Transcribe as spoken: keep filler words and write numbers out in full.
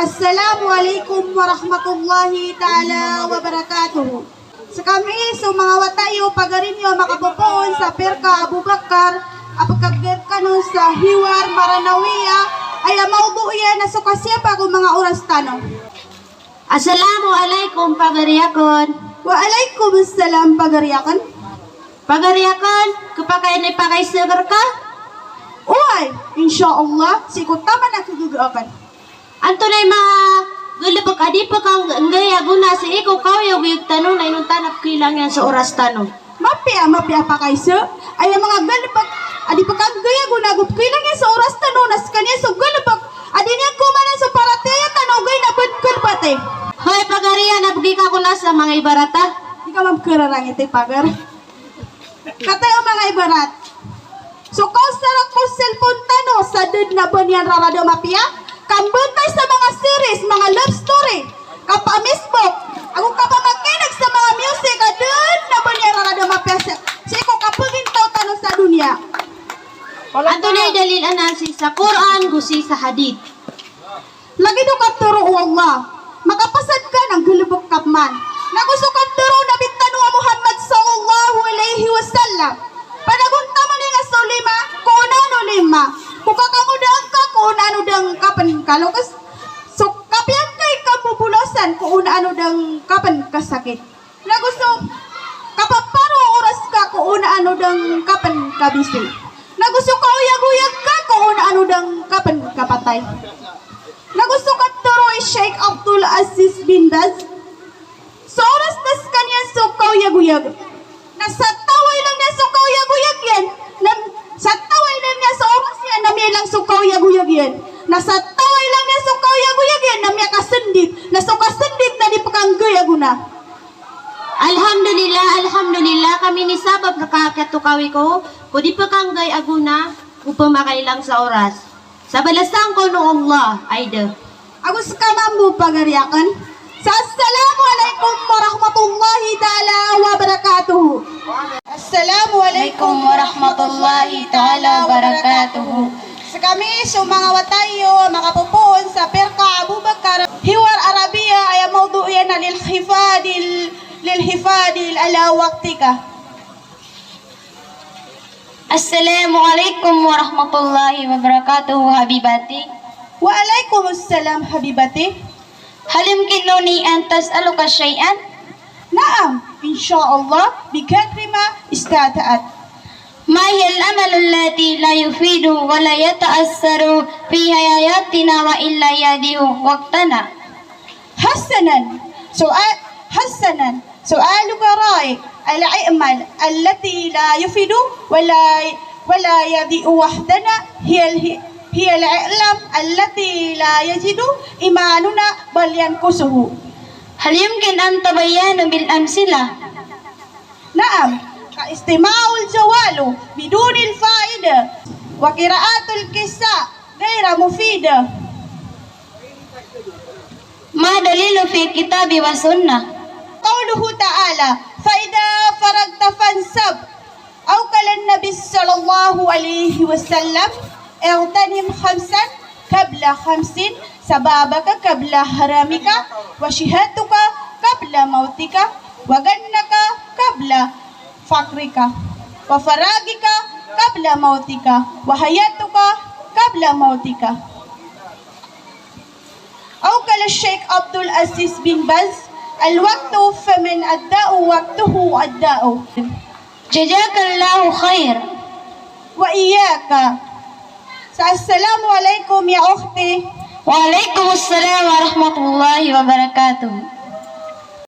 Assalamu alaikum warahmatullahi ta'ala wabarakatuh. Skami so manga wata iyo, pagari niyo a makapopoon sa Pirka Abu Bakar a pkagr kano sa Hiwar Maranawiya, aya mawdu iyan na so kasiyapa ko manga oras tano. Assalamu alaikum, pagari akn. Wa alaikum assalam, pagari akn. Pagari akn, khapakay na ipakaiza rka? Oway, insha Allah, sii ko taman a khagaa akn. Antonaa i manga galbk a di pkanggay a gona sii ko kaoyagoyag tano na inonta na pkhailangn iyan so oras tano? Mapiya, mapiya a pakaiza. Aya manga galbk a di pkanggay a gona ago pkhailangn iyan so oras tano na skaniyan so galbk a di niyan komanan so paratiyaya tano, ogaid na bad kalbati. Hay pagari, na bgi ka ko na sa manga ibarat a. Di ka mamkararangit, pagari. Kataya o manga ibarat. So kaosara ko cellphone tano sa da dn a ba niyan rarad a mapiya, kambantay sa manga series, manga love story, kapamesbok, ago kapamakineg sa manga music a da dn a ba niyan rarad a mapiya sii, sii ko kapagintaw tano sa doniya. Antonaa i dalil anan sii sa Qur'an go sii sa hadith? Lagid o katharo o Allah, makapasad ka na nggalbk ka pman. Nago so katharo o Nabi tano a Muhammad sallallahu alaihi wasallam, panagontaman iyan so lima ko onaan o lima. Ko kakangodaan ka ko onaan o da ngka pn kaloks. So kapiya ngka i kabobolosan ko onaan o da ngka pn kasakit. Nago so kapaparo o oras ka ko onaan o da ngka pn kabisi. Nago so kaoyagoyag ka ko onaan o da ngka pn kapatay. Nago so katharo i Sheikh Abdul Aziz bin Baz, so oras na skaniyan so kaoyagoyag, na sa taw a ilang niyan so kaoyagoyag iyan, na sa taw a ilang niyan so oras iyan na miyailang so kaoyagoyag iyan, na sa taw a ilang niyan so kaoyagoyag iyan na miyakasndit, na so kasndit na di pkanggay a gona. Alhamdulillah, alhamdulillah, ka minisabap rka a kiyatokawi ko ko di pkanggay a gona o pmakailang sa oras. Sa balasan ko o Allah, ay da. Ago ska mambo, pagari akn. Sa assalamu alaikum warahmatullahi ta'ala wabarakatuh. Assalamu alaikum warahmatullahi ta'ala wabarakatuh. Skami so manga wata iyo a makapopoon sa Pirka Abu Bakar, Hiwar Arabiya, aya mawdu iyan na lil hifadil, lil hifadil ala waqtika. Assalamu alaikum warahmatullahi wabarakatuh, habibati. Wa alaikum assalam, habibati. Hal yumkinuni an as'alaka shay'an? Na'am, insha Allah, bi qadri ma istata'at. Ma hiyal a'malu allati la yufidu wa la yata'assaru fi hayatina wa illa yadhi'u waqtana? Hasanan. Su'al, hasanan. Su'aluka ra'i'. Al-a'mal allati la yufidu wa la, wa la yadhi'u waqtana hiyal hi-, hiyal a'lam allati la yazidu imanuna bal yanqusuhu. Hal yumkin an tabayyana bil amsila? Na'am, ka istima'ul jawalu bidunil fa'idah, wa qira'atul qissa ghaira mufidah. Ma dalilu fi kitabi wa sunnah? Qawluhu ta'ala, fa idha faragta fansab. Aw qala an-nabi sallallahu alaihi wasallam, ightanim khamsan qabla khamsin, shababaka qabla haramika, wa sihhataka qabla mautika, wa ghinaka qabla faqrika, wa faragika qabla mautika, wa hayataka qabla mautika. Aw qala Sheikh Abdul Aziz bin Baz, al-waqtu faman addahu waqtuhu addahu. Jazakallahu khair. Wa iyyaka. Sa assalamu alaikum ya ukhti. Wa alaikum assalam warahmatullahi wabarakatuh.